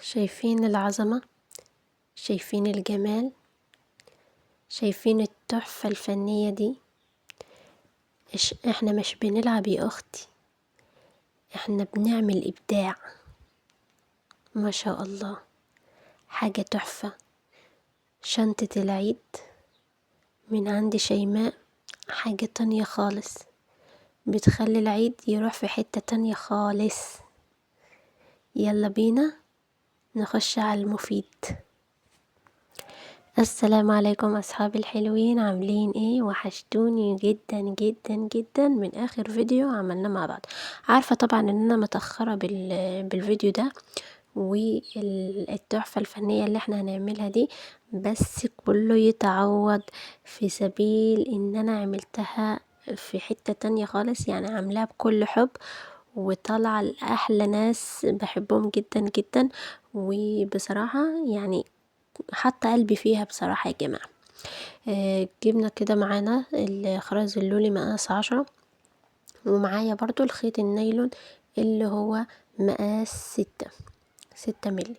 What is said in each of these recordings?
شايفين العظمة، شايفين الجمال، شايفين التحفة الفنية دي. احنا مش بنلعب يا اختي، احنا بنعمل ابداع. ما شاء الله، حاجة تحفة. شنطة العيد من عند شيماء حاجة تانية خالص، بتخلي العيد يروح في حتة تانية خالص. يلا بينا نخش على المفيد. السلام عليكم أصحابي الحلوين، عاملين ايه؟ وحشتوني جدا جدا جدا من آخر فيديو عملناه مع بعض. عارفة طبعا ان انا متأخرة بالفيديو ده والتحفة الفنية اللي احنا هنعملها دي، بس كله يتعوض في سبيل ان انا عملتها في حتة تانية خالص، يعني عاملاها بكل حب وطالعة لأحلى ناس بحبهم جدا جدا، وبصراحة يعني حاطة قلبي فيها بصراحة يا جماعة. جبنا كده معانا الخرز اللولي مقاس 10، ومعايا برضو الخيط النايلون اللي هو مقاس 6 ملي.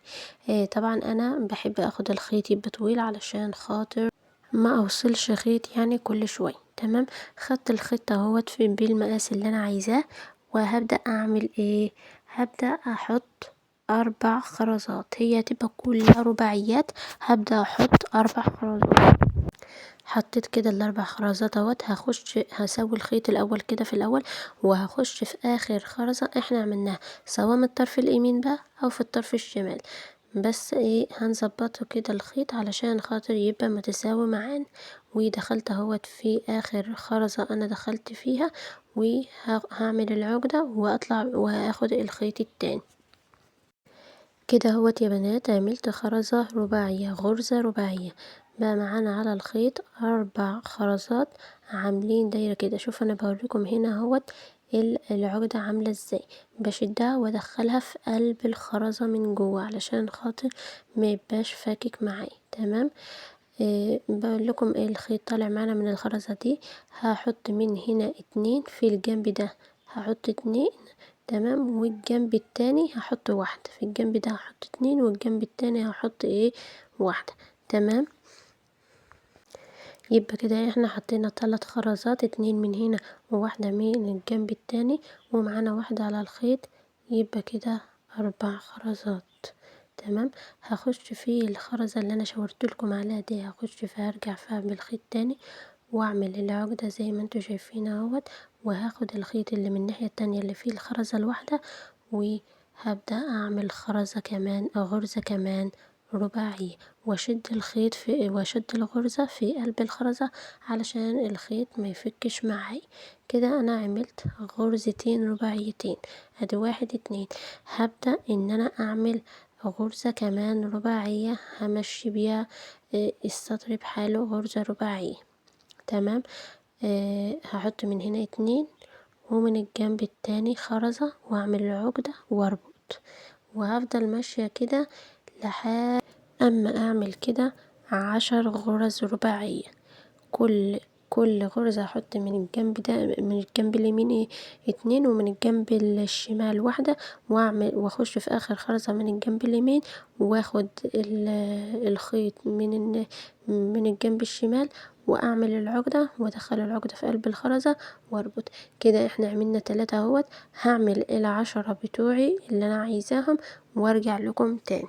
طبعا انا بحب اخد الخيط يبقى طويل علشان خاطر ما اوصلش خيط يعني كل شوية. تمام، خدت الخيط اهوت في بالمقاس اللي انا عايزاه، وهبدأ اعمل ايه؟ هبدأ احط 4 خرزات، هي تبقى كلها رباعيات. هبدأ احط 4 خرزات. حطيت كده ال4 خرزات اهوت. هسوي الخيط الاول كده في الاول، وهخش في اخر خرزة احنا عملناها، سواء من الطرف اليمين بقى او في الطرف الشمال، بس ايه هنظبطه كده الخيط علشان خاطر يبقى متساوي معانا. ودخلت اهوت في اخر خرزة انا دخلت فيها، وهعمل العقدة واطلع وهاخد الخيط التاني كده اهوت يا بنات. عملت خرزة رباعية، غرزة رباعية، بقى معانا على الخيط 4 خرزات عاملين دايرة كده. شوف انا بوريكم هنا اهوت العقدة عاملة ازاي. بشدها وادخلها في قلب الخرزة من جوه علشان خاطر ما يبقاش فاكك معايا. تمام، بقول لكم ايه الخيط طالع معانا من الخرزة دي. هحط من هنا 2 في الجنب ده، هحط 2. تمام، والجنب التاني هحط واحدة، في الجنب ده هحط 2 والجنب التاني هحط ايه واحدة. تمام، يبقى كده احنا حطينا 3 خرزات، 2 من هنا وواحدة من الجنب التاني، ومعانا واحدة على الخيط، يبقى كده 4 خرزات. تمام، هخش في الخرزة اللي انا شاورت لكم عليها دي، هخش فيها ارجع فيها بالخيط تاني واعمل العقدة زي ما انتم شايفين اهوت، وهاخد الخيط اللي من الناحية التانية اللي فيه الخرزة الواحدة، وهبدأ اعمل خرزة كمان، غرزة كمان رباعية، واشد الخيط في، واشد الغرزة في قلب الخرزة علشان الخيط ما يفكش معايا. كده انا عملت غرزتين رباعيتين، ادي 1 2. هبدأ ان انا اعمل غرزة كمان رباعية، همشي بيها، السطر بحاله غرزة رباعية. تمام، هحط من هنا 2 ومن الجنب التاني خرزة، واعمل العقدة واربط، وهفضل ماشية كده لحد اما اعمل كده 10 غرز رباعية. كل غرزة هحط من الجنب ده، من الجنب اليمين ايه 2، ومن الجنب الشمال واحدة، واخش في اخر خرزة من الجنب اليمين، واخد الخيط من الجنب الشمال، واعمل العقدة وادخل العقدة في قلب الخرزة واربط. كده احنا عملنا 3 اهوت. هعمل ال10 بتوعي اللي انا عايزاهم وارجع لكم تاني.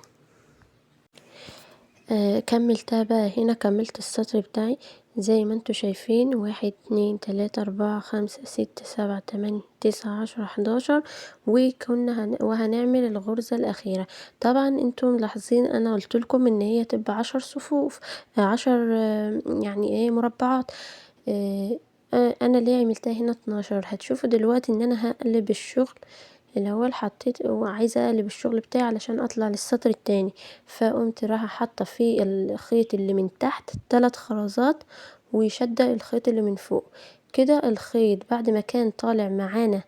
كملتها بقى هنا، كملت السطر بتاعي زي ما انتوا شايفين، 1 2 3 4 5 6 7 8 9 10 11، وهنعمل الغرزة الأخيرة. طبعا انتوا ملاحظين انا قلت لكم ان هي تبقى 10 صفوف، 10، يعني ايه مربعات. انا ليه عملتها هنا 12؟ هتشوفوا دلوقتي ان انا هقلب الشغل الاول، حطيت وعايزه اقلب الشغل بتاعي علشان اطلع للسطر التاني، فقمت رايحه حاطه في الخيط اللي من تحت 3 خرزات وشده الخيط اللي من فوق كده. الخيط بعد ما كان طالع معانا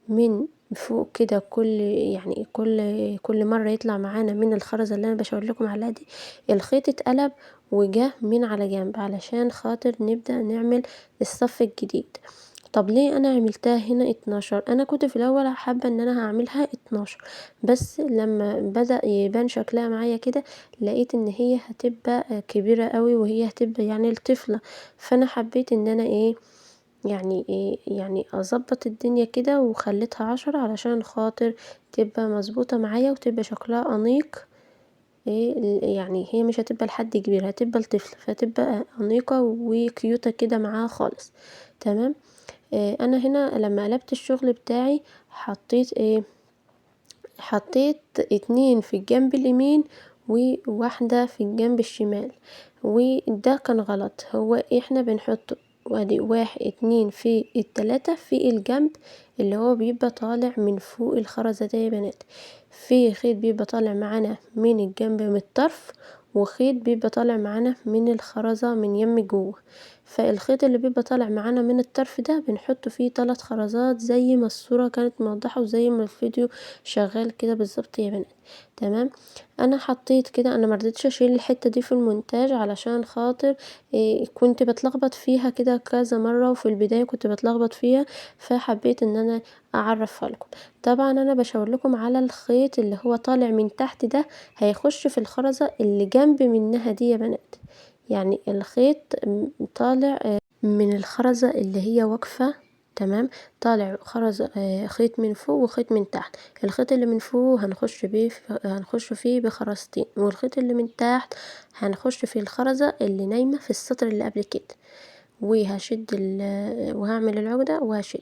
من فوق كده، كل مره يطلع معانا من الخرزه اللي انا بشاور لكم عليها دي، الخيط اتقلب وجه من على جنب علشان خاطر نبدا نعمل الصف الجديد. طب ليه انا عملتها هنا 12؟ انا كنت في الاول حابة ان انا هعملها 12، بس لما بدأ يبان شكلها معايا كده لقيت ان هي هتبقى كبيرة قوي، وهي هتبقى الطفلة، فانا حبيت ان انا ايه يعني ايه يعني اظبط الدنيا كده، وخليتها 10 علشان خاطر تبقى مظبوطة معايا وتبقى شكلها انيق. هي مش هتبقى لحد كبير، هتبقى لطفل، فتبقى انيقة وكيوتة كده معاها خالص. تمام. انا هنا لما قلبت الشغل بتاعي حطيت ايه، حطيت 2 في الجنب اليمين وواحدة في الجنب الشمال، وده كان غلط. هو احنا بنحط وادي 1 2 في التلاتة في الجنب اللي هو بيبقى طالع من فوق الخرزة ده يا بنات. في خيط بيبقى طالع معانا من الجنب من الطرف، وخيط بيبقى طالع معانا من الخرزة من يم جوه. فالخيط اللي بيبقى طالع معانا من الطرف ده بنحط فيه 3 خرزات زي ما الصورة كانت موضحة وزي ما الفيديو شغال كده بالظبط يا بنات. تمام. انا حطيت كده، انا مرضتش اشيل الحتة دي في المونتاج علشان خاطر كنت بتلخبط فيها كده كذا مرة، وفي البداية كنت بتلخبط فيها، فحبيت ان انا اعرفها لكم. طبعا انا بشاور لكم على الخيط اللي هو طالع من تحت ده هيخش في الخرزة اللي جنب منها دي يا بنات، يعني الخيط طالع من الخرزة اللي هي واقفة. تمام. طالع خيط من فوق وخيط من تحت. الخيط اللي من فوق هنخش فيه بخرزتين، والخيط اللي من تحت هنخش في الخرزة اللي نايمة في السطر اللي قبل كده، وهعمل العقدة وهشد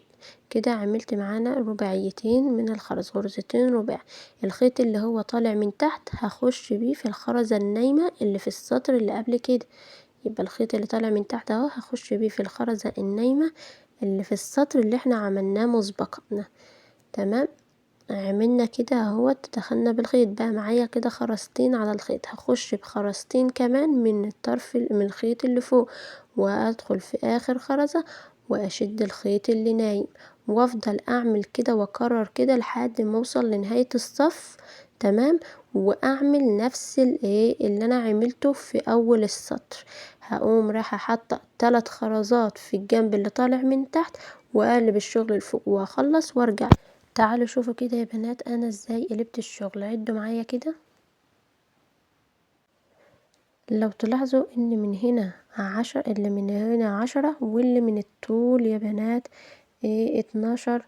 كده. عملت معانا رباعيتين من الخرز، غرزتين رباع. الخيط اللي هو طالع من تحت هخش بيه في الخرزة النايمة اللي في السطر اللي قبل كده، يبقى الخيط اللي طالع من تحت اهو هخش بيه في الخرزة النايمة اللي في السطر اللي احنا عملناه مسبقا. تمام. عملنا كده اهوت، دخلنا بالخيط بقى معايا كده خرزتين على الخيط، هخش بخرزتين كمان من الطرف من الخيط اللي فوق، وادخل في اخر خرزة واشد الخيط اللي نايم، وافضل اعمل كده واكرر كده لحد ما اوصل لنهاية الصف. تمام. واعمل نفس اللي انا عملته في اول السطر، هقوم رايحة حاطة 3 خرزات في الجنب اللي طالع من تحت، واقلب الشغل لفوق، واخلص وارجع. تعالوا شوفوا كده يا بنات انا ازاي قلبت الشغل، عدوا معايا كده. لو تلاحظوا ان من هنا 10، اللي من هنا 10، واللي من الطول يا بنات 12،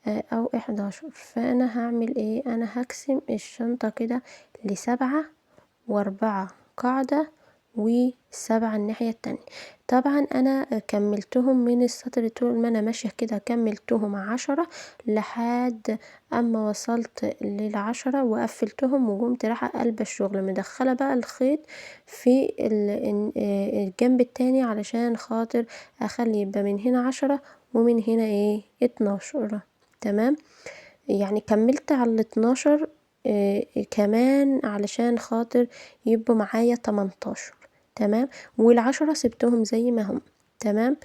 او 11. فانا هعمل ايه؟ انا هقسم الشنطة كده ل7 و4 قاعدة و7 الناحية التانية. طبعا انا كملتهم من السطر طول ما انا ماشية كده، كملتهم 10 لحد اما وصلت للعشرة وقفلتهم، وقمت رايحة قلب الشغل مدخلة بقى الخيط في الجنب التاني علشان خاطر اخلي يبقى من هنا 10 ومن هنا 12. تمام. كملت على الاتناشر، كمان علشان خاطر يبقوا معايا 18. تمام. وال10 سبتهم زي ما هم. تمام.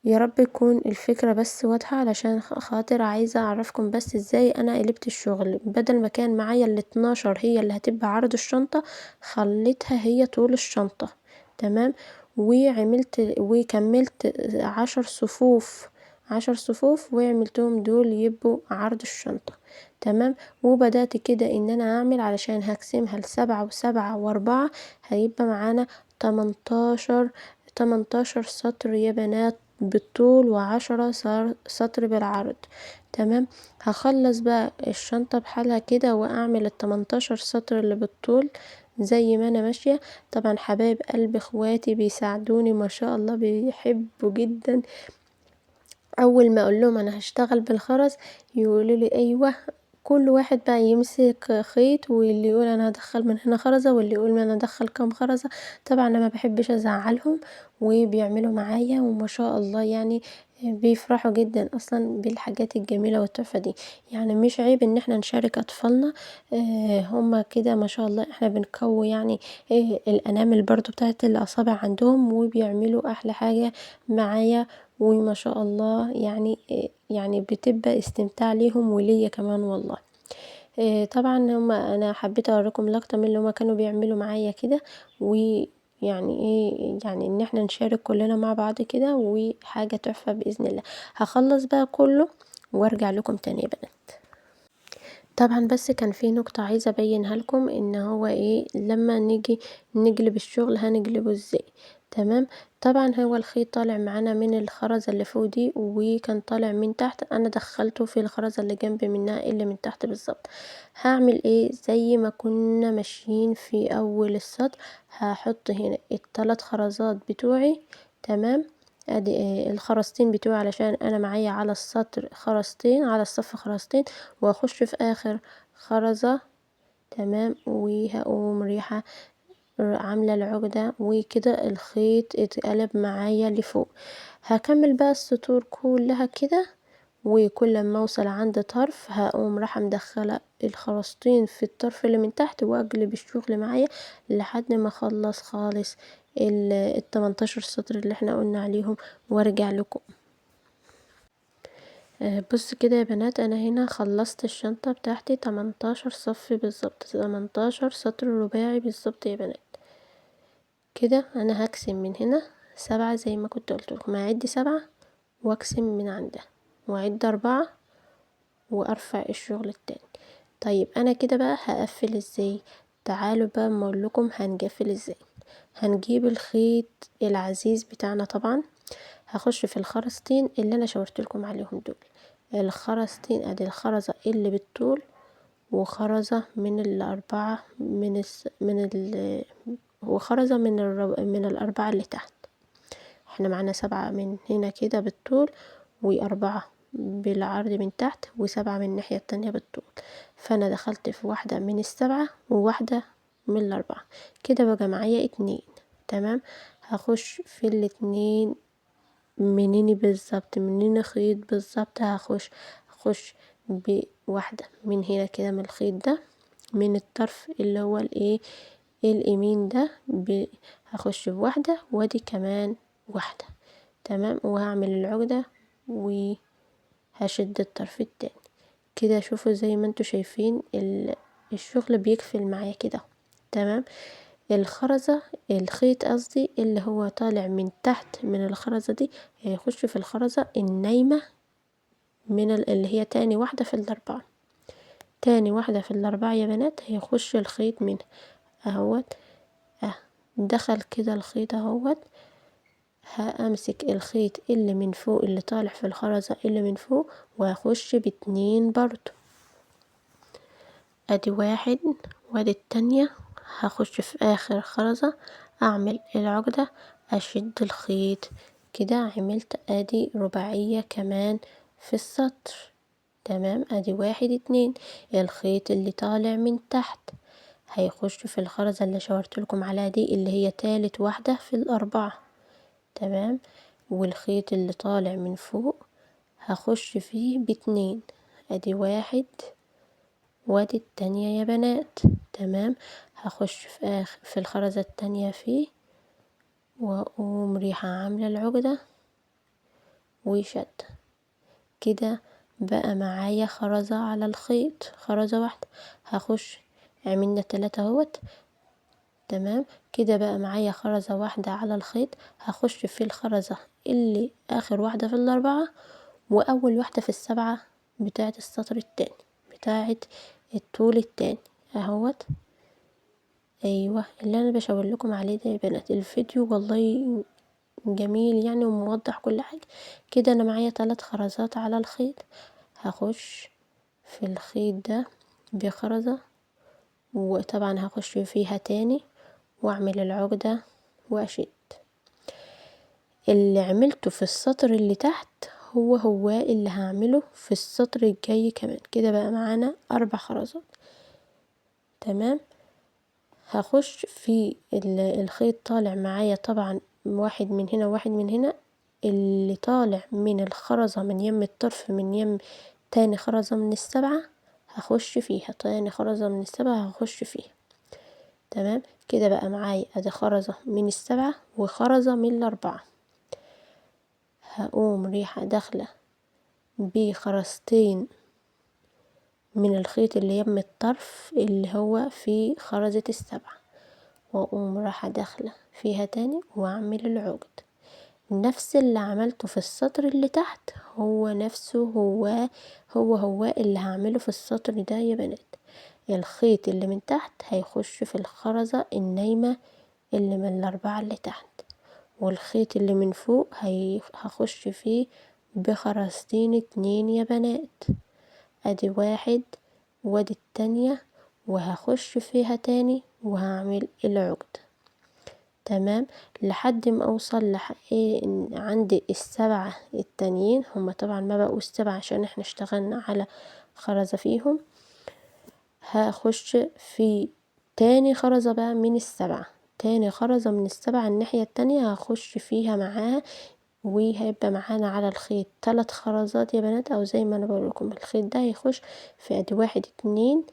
يا رب يكون الفكرة بس واضحة، علشان خاطر عايزة اعرفكم بس ازاي انا قلبت الشغل. بدل ما كان معايا الاتناشر هي اللي هتبقى عرض الشنطة، خليتها هي طول الشنطة. تمام. وكملت 10 صفوف، 10 صفوف، وعملتهم دول يبقوا عرض الشنطة. تمام. وبدأت كده ان انا اعمل علشان هقسمها لسبعة وسبعة واربعة، هيبقى معانا 18 سطر يا بنات بالطول، و10 سطر بالعرض. تمام. هخلص بقى الشنطة بحالها كده، واعمل التمنتاشر سطر اللي بالطول زي ما انا ماشية. طبعا حبايب قلب اخواتي بيساعدوني ما شاء الله، بيحبوا جدا. اول ما اقول لهم انا هشتغل بالخرز يقولوا لي ايوه، كل واحد بقى يمسك خيط، واللي يقول انا هدخل من هنا خرزة، واللي يقول انا هدخل كام خرزة. طبعا انا ما بحبش ازعلهم، وبيعملوا معايا وما شاء الله، بيفرحوا جدا اصلا بالحاجات الجميلة والتحفة دي. مش عيب ان احنا نشارك اطفالنا، هما كده ما شاء الله احنا بنقوي الانامل برضو بتاعت الاصابع عندهم، وبيعملوا احلى حاجة معايا وما شاء الله، بتبقى استمتاع ليهم وليا كمان والله. طبعا انا حبيت اوريكم لقطة من اللي هما كانوا بيعملوا معايا كده، يعني ايه، يعني ان احنا نشارك كلنا مع بعض كده، وحاجة تحفة بإذن الله. هخلص بقى كله وارجع لكم تاني يا بنات. طبعا بس كان في نقطة عايزة ابينها لكم، ان هو ايه لما نيجي نقلب الشغل هنقلبه ازاي. تمام. طبعا هو الخيط طالع معانا من الخرزة اللي فوق دي، وكان طالع من تحت، انا دخلته في الخرزة اللي جنب منها اللي من تحت بالظبط. هعمل ايه؟ زي ما كنا ماشيين في اول السطر هحط هنا الثلاث خرزات بتوعي. تمام. ادي ايه الخرزتين بتوعي، علشان انا معايا على السطر خرزتين، على الصف خرزتين، واخش في اخر خرزة. تمام. وهقوم ريحة عاملة العقدة، وكده الخيط اتقلب معايا لفوق. هكمل بقى السطور كلها كده، وكل ما اوصل عند طرف هقوم رايحة مدخلة الخرزتين في الطرف اللي من تحت، واقلب الشغل معايا لحد ما اخلص خالص التمنتاشر سطر اللي احنا قلنا عليهم، وارجع لكم. بص كده يا بنات، انا هنا خلصت الشنطة بتاعتي 18 صف بالظبط، 18 سطر رباعي بالظبط يا بنات. كده انا هقسم من هنا 7 زي ما كنت قلت لكم، هعد 7 واقسم من عندها، واعد 4 وارفع الشغل التاني. طيب انا كده بقى هقفل ازاي؟ تعالوا بقى اما اقول لكم هنقفل ازاي. هنجيب الخيط العزيز بتاعنا، طبعا هخش في الخرزتين اللي انا شاورت لكم عليهم دول، الخرزتين، ادي الخرزة اللي بالطول وخرزة من الاربعة من الس-، من ال-، وخرزة من الرب-، من الاربعة اللي تحت. احنا معانا 7 من هنا كده بالطول، و4 بالعرض من تحت، و7 من الناحية التانية بالطول. فأنا دخلت في واحدة من ال7 وواحدة من ال4، كده بقى معايا 2. تمام. هخش في الاتنين منين بالظبط، منين خيط بالظبط، هخش بواحدة من هنا كده من الخيط ده، من الطرف اللي هو الايه اليمين ده، هخش بواحدة، وادي كمان واحدة. تمام. وهعمل العقدة وهشد الطرف التاني كده. شوفوا زي ما انتوا شايفين الشغل بيقفل معايا كده. تمام. الخرزة، الخيط قصدي اللي هو طالع من تحت من الخرزة دي، هيخش في الخرزة النايمة من اللي هي تاني واحدة في الأربعة، تاني واحدة في الأربعة يا بنات هيخش الخيط منها اهوت. دخل كده الخيط اهوت. هأمسك الخيط اللي من فوق اللي طالع في الخرزة اللي من فوق، وهخش باتنين برضو، ادي واحد وادي التانية. هخش في اخر خرزة اعمل العقدة، اشد الخيط كده. عملت ادي رباعية كمان في السطر. تمام. ادي 1 2. الخيط اللي طالع من تحت هيخش في الخرزة اللي شاورت لكم عليها دي، اللي هي تالت واحدة في الأربعة. تمام. والخيط اللي طالع من فوق هخش فيه باتنين، ادي 1 وادي التانية يا بنات. تمام. هخش في اخر في الخرزة التانية فيه، واقوم ريحة عاملة العقدة وشد كده. بقى معايا خرزة على الخيط، خرزة واحدة. هخش عملنا 3 اهوت. تمام. كده بقى معايا خرزة واحدة على الخيط، هخش في الخرزة اللي اخر واحدة في الأربعة واول واحدة في ال7 بتاعة السطر التاني، بتاعة الطول التاني اهوت. ايوه اللي انا بشاور لكم عليه ده يا بنات، الفيديو والله جميل وموضح كل حاجة. كده انا معايا 3 خرزات على الخيط، هخش في الخيط ده بخرزة، وطبعا هخش فيها تاني واعمل العقدة واشد. اللي عملته في السطر اللي تحت هو هو اللي هعمله في السطر الجاي كمان. كده بقى معانا 4 خرزات. تمام. هخش في الخيط طالع معايا طبعا واحد من هنا وواحد من هنا، اللي طالع من الخرزة من يم الطرف من يم تاني خرزة من ال7 هخش فيها، تاني خرزة من ال7 هخش فيها. تمام. كده بقى معايا ادي خرزة من ال7 وخرزة من ال4. هقوم ريحة داخلة بخرزتين من الخيط اللي يم الطرف اللي هو في خرزة ال7، واقوم رايحة داخلة فيها تاني واعمل العقد. نفس اللي عملته في السطر اللي تحت هو نفسه هو اللي هعمله في السطر ده يا بنات. الخيط اللي من تحت هيخش في الخرزة النايمة اللي من الأربعة اللي تحت، والخيط اللي من فوق هخش فيه بخرزتين 2 يا بنات، ادي واحد وادي التانية، وهخش فيها تاني وهعمل العقدة. تمام، لحد ما اوصل إن عندي السبعة التانيين، هما طبعا ما بقوش 7 عشان احنا اشتغلنا على خرزة فيهم. هخش في تاني خرزة بقى من السبعة، تاني خرزة من السبعة الناحية التانية هخش فيها معاها، وهيبقى معانا على الخيط 3 خرزات يا بنات، او زي ما انا بقول لكم الخيط ده هيخش في ادي 1 2،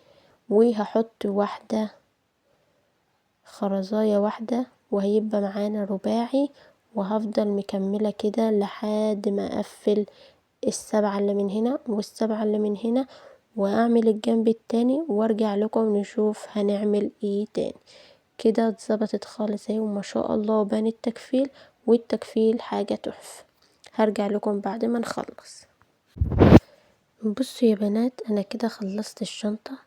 وهحط واحدة خرزاية واحدة، وهيبقى معانا رباعي، وهفضل مكملة كده لحد ما اقفل السبعة اللي من هنا والسبعة اللي من هنا، واعمل الجنب التاني وارجع لكم نشوف هنعمل ايه تاني. كده اتظبطت خالص اهي، وما شاء الله بان التكفيل، والتكفيل حاجة تحفة. هرجع لكم بعد ما نخلص. بصوا يا بنات، انا كده خلصت الشنطة.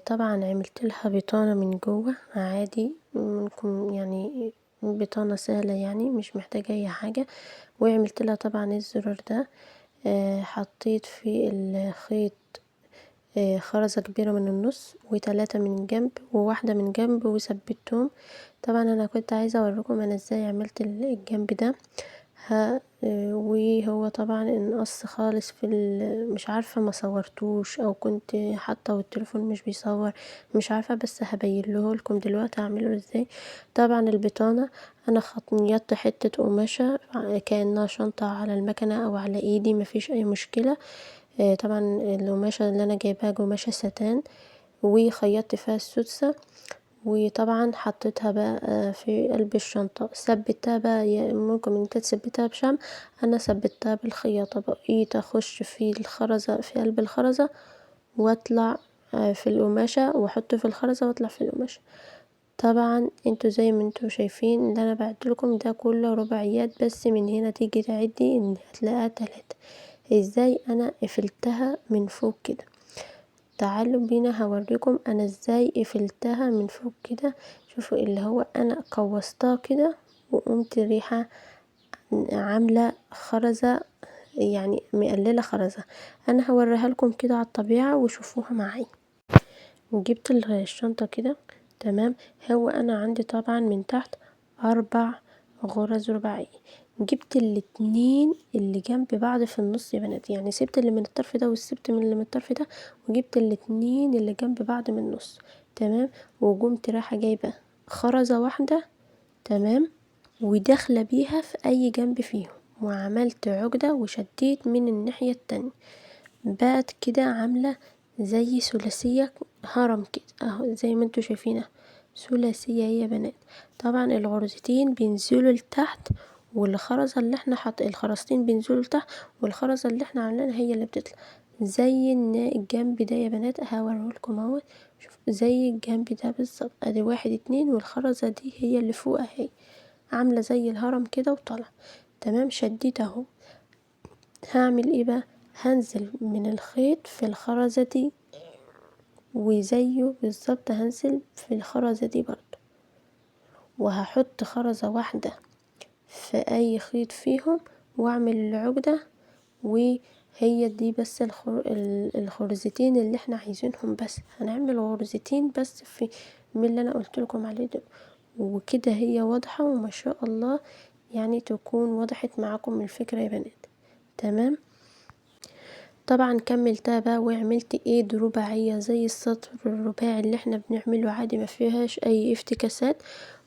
طبعا عملت لها بطانة من جوه عادي، ممكن بطانة سهلة مش محتاجة اي حاجة، وعملت لها طبعا الزرار ده. حطيت في الخيط، خرزة كبيرة من النص وتلاتة من جنب وواحدة من جنب، وثبتهم. طبعا انا كنت عايزة اوريكم انا ازاي عملت الجنب ده. وهو طبعا انقص خالص في مش عارفة ما صورتوش او كنت حاطة والتليفون مش بيصور، مش عارفة، بس هبينه لكم دلوقتي هعمله ازاي. طبعا البطانة انا خيطت حتة قماشة كأنها شنطة على المكنة او على ايدي، مفيش اي مشكلة. طبعا القماشة اللي انا جايباها قماشة ستان، وخيطت فيها السوسة، وطبعا حطيتها بقى في قلب الشنطة، ثبتها بقى، ممكن انت تثبتها بشمع، انا ثبتها بالخياطة. بقيت اخش في الخرزة في قلب الخرزة واطلع، في القماشة، واحط في الخرزة واطلع في القماشة. طبعا انتوا زي ما انتوا شايفين اللي انا بعت لكم ده كله رباعيات، بس من هنا تيجي تعدي ان هتلاقيها 3. ازاي انا قفلتها من فوق كده؟ تعالوا بينا هوريكم انا ازاي قفلتها من فوق كده. شوفوا اللي هو انا قوستها كده، وقمت ريحة عاملة خرزة، يعني مقللة خرزة. انا هوريها لكم كده على الطبيعة وشوفوها معايا. وجبت الشنطة كده، تمام. هو انا عندي طبعا من تحت 4 غرز رباعية، جبت الاتنين اللي جنب بعض في النص يا بنات، يعني سبت اللي من الطرف ده وسبت من اللي من الطرف ده، وجبت الاتنين اللي جنب بعض من النص، تمام. وقمت رايحة جايبة خرزة واحدة، تمام، وداخلة بيها في اي جنب فيهم، وعملت عقدة وشديت من الناحية التانية، بقت كده عاملة زي ثلاثية هرم كده اهو، زي ما انتوا شايفينها ثلاثية يا بنات. طبعا الغرزتين بينزلوا لتحت، والخرزة اللي احنا حط الخرزتين بينزلوا لتحت، والخرزة اللي احنا عاملينها هي اللي بتطلع زي الجنب ده يا بنات. هوريهولكم اهو، شوف زي الجنب ده بالظبط، ادي 1 2، والخرزة دي هي اللي فوق اهي، عاملة زي الهرم كده وطالعة، تمام. شديت اهو. هعمل ايه بقى؟ هنزل من الخيط في الخرزة دي، وزيه بالظبط هنزل في الخرزة دي برضو، وهحط خرزة واحدة في اي خيط فيهم واعمل العقدة، وهي دي بس الخرزتين اللي احنا عايزينهم، بس هنعمل غرزتين بس في من اللي انا قلت لكم عليه ده. وكده هي واضحة وما شاء الله، تكون وضحت معاكم الفكرة يا بنات، تمام. طبعا كملتها بقى وعملت ايد رباعية زي السطر الرباعي اللي احنا بنعمله عادي، ما فيهاش اي افتكاسات،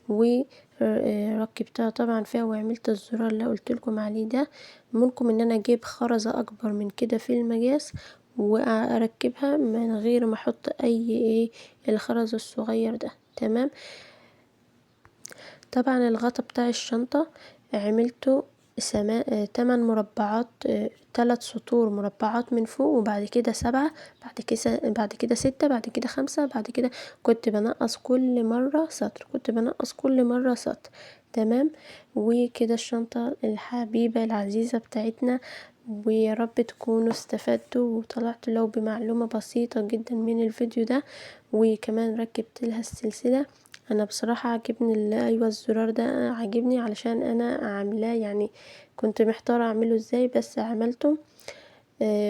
وركبتها طبعا فيها، وعملت الزرار اللي قلت لكم عليه ده. ممكن ان انا اجيب خرزة اكبر من كده في المقاس واركبها من غير ما احط اي الخرز الصغير ده، تمام. طبعا الغطا بتاع الشنطة عملته 8 مربعات، 3 سطور مربعات من فوق، وبعد كده 7، بعد كده 6، بعد كده 5، بعد كده كنت بنقص كل مرة سطر، كنت بنقص كل مرة سطر. تمام. وكده الشنطة الحبيبة العزيزة بتاعتنا، ويا رب تكونوا استفدتوا وطلعتوا لو بمعلومة بسيطة جدا من الفيديو ده. وكمان ركبت لها السلسلة. انا بصراحة عاجبني ايوه الزرار ده عاجبني، علشان انا عاملاه، كنت محتارة اعمله ازاي بس عملته.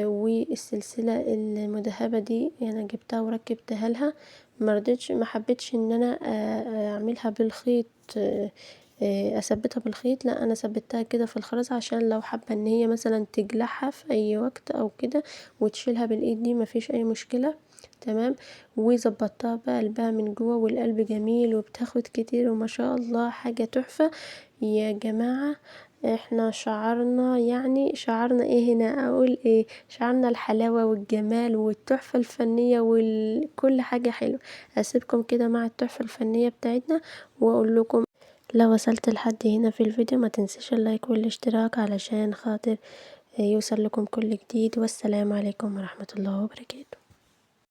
والسلسلة المذهبة دي انا جبتها وركبتها لها، ما رضيتش، ما حبيتش ان انا، اعملها بالخيط، اثبتها بالخيط، لا انا ثبتها كده في الخرز، عشان لو حابة ان هي مثلا تجلعها في اي وقت او كده وتشيلها بالايد دي مفيش اي مشكلة. تمام. وظبطتها بقى قلبها من جوه، والقلب جميل وبتاخد كتير وما شاء الله حاجة تحفة يا جماعة. احنا شعرنا، شعرنا ايه هنا، اقول ايه، شعرنا الحلاوة والجمال والتحفة الفنية وكل حاجة حلوة. اسيبكم كده مع التحفة الفنية بتاعتنا، واقول لكم لو وصلت لحد هنا في الفيديو ما تنسيش اللايك والاشتراك علشان خاطر يوصل لكم كل جديد. والسلام عليكم ورحمة الله وبركاته.